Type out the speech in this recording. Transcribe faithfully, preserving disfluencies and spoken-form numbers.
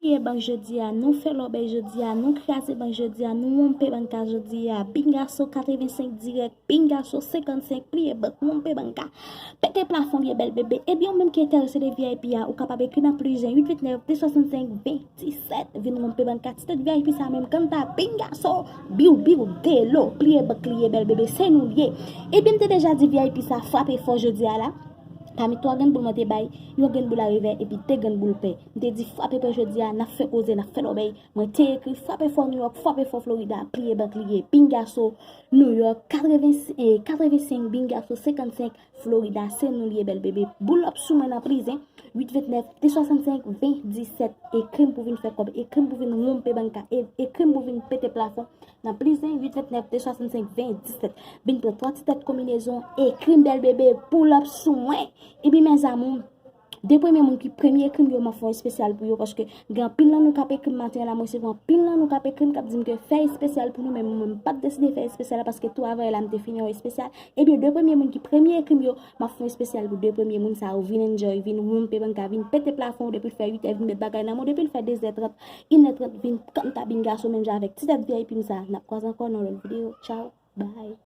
Pliye bank jodi a, nou fè lòbèy jodi a, nou kraze bank jodi a, nou wonpe bank la jodi a. Pingaso katrevensenk dirèk, Pingaso senkannsenk, pliye bank, wonpe bank la. Pete plafon, pliye bèl bebe. Ebyen, ou menm ki enterese de V I P a, ou kapab ekri nan plis yen uit vennèf de swasannsenk ven disèt. Vin wonpe bank la, ti tèt V I P sa menm, kanta, Pingaso, biw, biw, delo, pliye bank, pliye bèl bebe, se nou l ye. Ebyen, m te deja di V I P sa, frape fò jodi a la. Pami twa grenn boul mwen te bay, yon grenn boul a revè epi de grenn boul pè. M te di frape fò jodi a, n ap fè koze, n ap fè lòbèy. Mwen te ekri frape fò Nouyòk, frape fò Florida, pliye bank li ye, Pingaso, Nouyòk, katreven, eh, katrevensenk, Pingaso, senkannsenk, Florida, se nou l ye bèl bebe. Boul ap sou mwen nan plis yen, uit vennèf de swasannsenk ven disèt. Ekri m pou vin fè kòb, ekri m pou vin wonpe bank la, e-, ekri m pou vin pete plafon. Nan plis yen, uit vennèf de swasannsenk ven disèt. Vin pran twa ti tèt konbinezon, ekri m bèl bebe, boul ap sou mwen. Epi mezanmi, de premye moun ki premye ekri m yo, m ap fè yon espesyal pou yo, paske gen anpil nan nou k ap ekri m maten an la, mwen resevwa anpil nan nou k ap ekri m, k ap di m ke fè espesyal pou nou, men mwen, m pa t deside fè espesyal la, paske travay la, m te fini yon espesyal. Ebyen, de premye moun ki premye ekri m yo, m ap fè yon espesyal pou de premye moun sa yo, vin enjoy, vin wonpe bank la, vin pete plafon, depi l fè uit è, vin met bagay nan men w, depi l fè de zè trant, inè trant, vin kanta Pingaso menm jan avèk ti tèt V I P m sa. N ap kwaze ankò nan lòt videyo. Tchaw, bye.